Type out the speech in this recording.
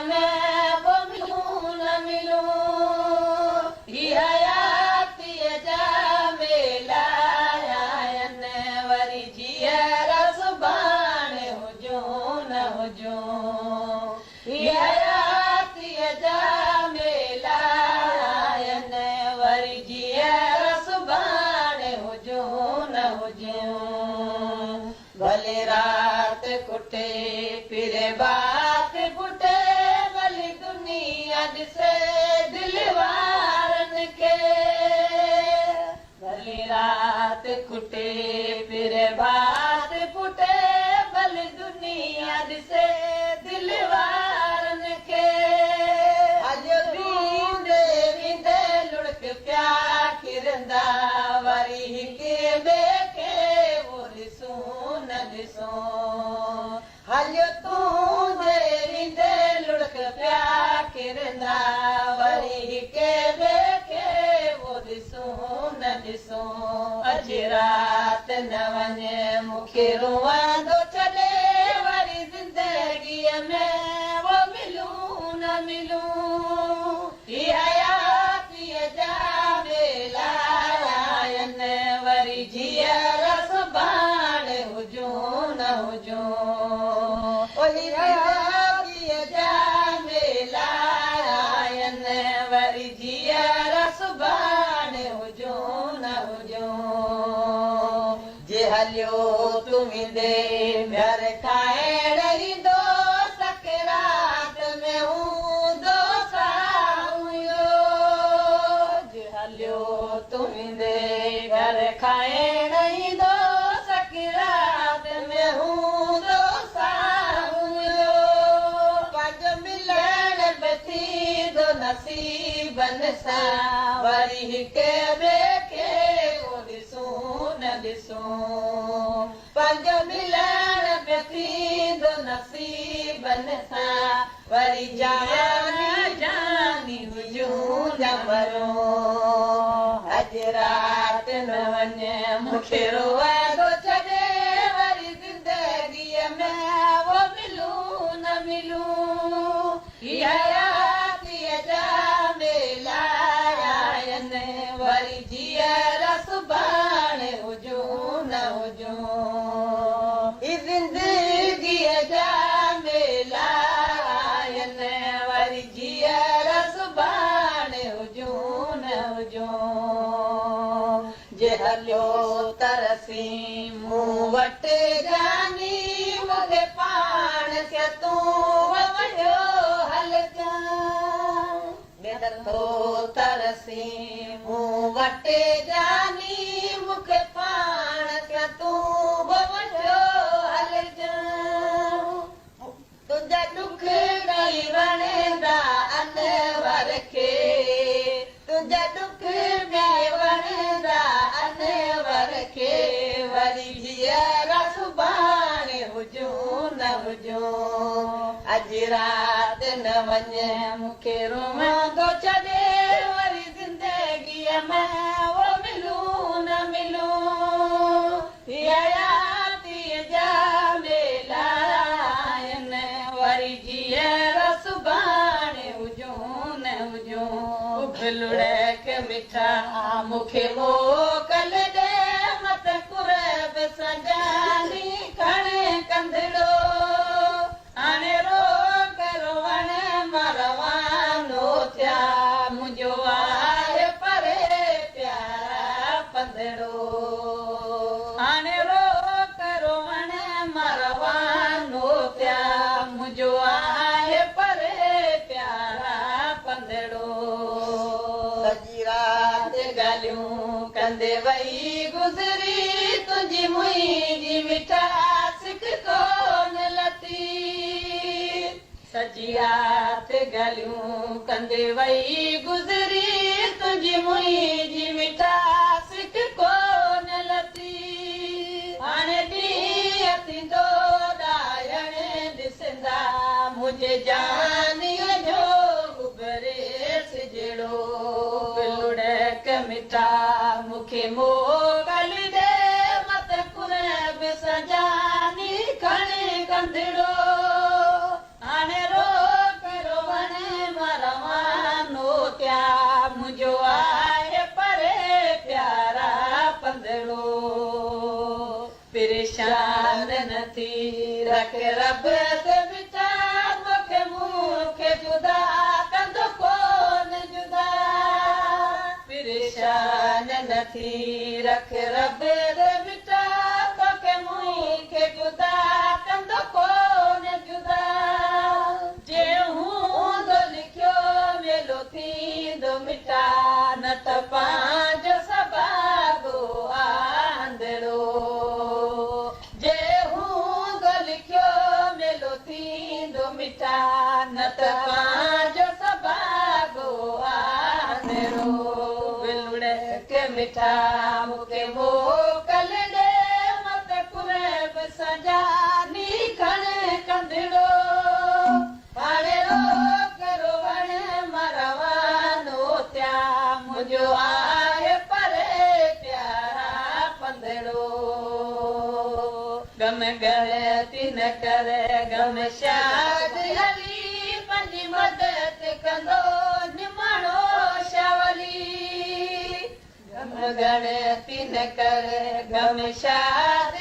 ۾ پوء ملون نه ملون. هي حياتيء جا ميلا آهن، وري جيئرا سڀاڻي هجون نه هجون. هي حياتيء جا ميلا آهن، وري جيئرا سڀاڻي هجون نه هجون. ڀلي رات کٽي، پھرين بات ڦٽي، ڀلي دنيا ڏسي دل وارن کي. ڀلي رات کٽي، پھرين بات ڦٽي، ڀلي دنيا ڏسي دل وارن کي. هليو ويندي ويندي لڙڪ پيا ڪرندا، وري هڪ ٻئي کي اهو ڏسون نه ڏسون. هليو تون جي ويندي لڙڪ پيا ڪرندا، وري هڪ ٻئي کي اهو ڏسون نه ڏسون. اڄ رات نه وڃ مون کي روئندو ڇڏي، وري زندگيء ۾ اهو ملون نه ملون. هي حياتيء جا ميلا آهن، وري جيئرا سڀاڻي هجون نه هجون. او هي حياتيء جا ميلا آهن، وري جيئرا سڀاڻي هجون نه هجون. جي هليو تون ويندين گهر کائڻ ايندو، سڪرات ۾ هوندو ساهه اهو. جي هليو تون ويندين گهر کائڻ ايندو، سڪرات ۾ هوندو ساهه اهو. پنهنجو ملڻ به ٿيندو نصيبن سان، وري هڪ ٻئي کي ڪو ڏسون نه ڏسون. پنهنجو ملڻ به ٿيندو نصيبن سان، وري جاني جاني هجون نه مرون. اڄ رات نه وڃ مون کي روئندو ڇڏي، وري زندگيء ۾ اهو ملون نه ملون. هي حياتيء جا ميلا آهن، وري جيئرا سڀاڻي هجون نه هجون. هي زندگيء جا ميلا آهن، وري جيئرا سڀاڻي هجون نه هجون. جي هليو ترسين مون وٽ جاني، مون کي پاڻ سان تون وٺيو هلجان. جي نٿو ترسين مون وٽ جاني، مون کي پاڻ سان تون وٺيو هلجان. تنهنجا ڏک نئي وڻندا انور کي، تنهنجا ڏک نئي وڻندا انور کي، وري جيئرا سڀاڻي هجون نه هجون. اڄ رات نه وڃ مون کي روئندو ڇڏي، وري زندگيء ۾ اهو ملون نه ملون. هي حياتيء جا ميلا آهن، وري جيئرا سڀاڻي هجون نه هجون. اڀ لڙڪ مٺا مون کي موڪل ڏي، مت قرب سان جاني کڻي ڪنڌڙو. هاڻي روڪ روئڻ مان روانو ٿيان، منهنجو آهي پري پيارا پنڌڙو. هاڻي روڪ روئڻ مان روانو ٿيان، منهنجو آهي پري پيارا پنڌڙو. سڄي رات ڳالهيون ڪندي وئي گذري، تنهنجي منهنجي مٺا سڪ ڪونه لٿي. سڄي رات ڳالهيون ڪندي وئي گذري، تنهنجي منهنجي مٺا سڪ ڪونه لٿي. هاڻي ڏينهن ٿيندو ڏائڻ ڏسندا، منهنجي جانيء جو اڀري سجڙو. لڙڪ مٺا مون کي موڪل ڏي، مت قرب سان جاني کڻي ڪنڌڙو. هاڻي روڪ رک رب تي مٺا توکي مون کي جدا ڪندو ڪونه جدا. پريشان نه ٿي، رک رب تي مٺا توکي مون کي جدا ڪندو ڪونه جدا. جي هوندو لکيو ميلو ٿيندو مٺا، نه ته پنهنجو سڀاڳو آنڌڙو. جي هوندو لکيو ميلو ٿيندو مٺا، نه ته پنهنجو سڀاڳو آنڌڙو. ولڙ کي مٺا مون کي موڪل ڏي، مت قرب سجاني کڻ ڪنڌڙو. هاڻي روڪ روئڻ مان روانو ٿيا، منهنجو آهي پري پيارا پنڌڙو. غم ڳڻتي نه ڪر، غم شاد علي پنهنجي مدد ڪندو نماڻو شاولي. غم ڳڻتي نه ڪر، غم شاد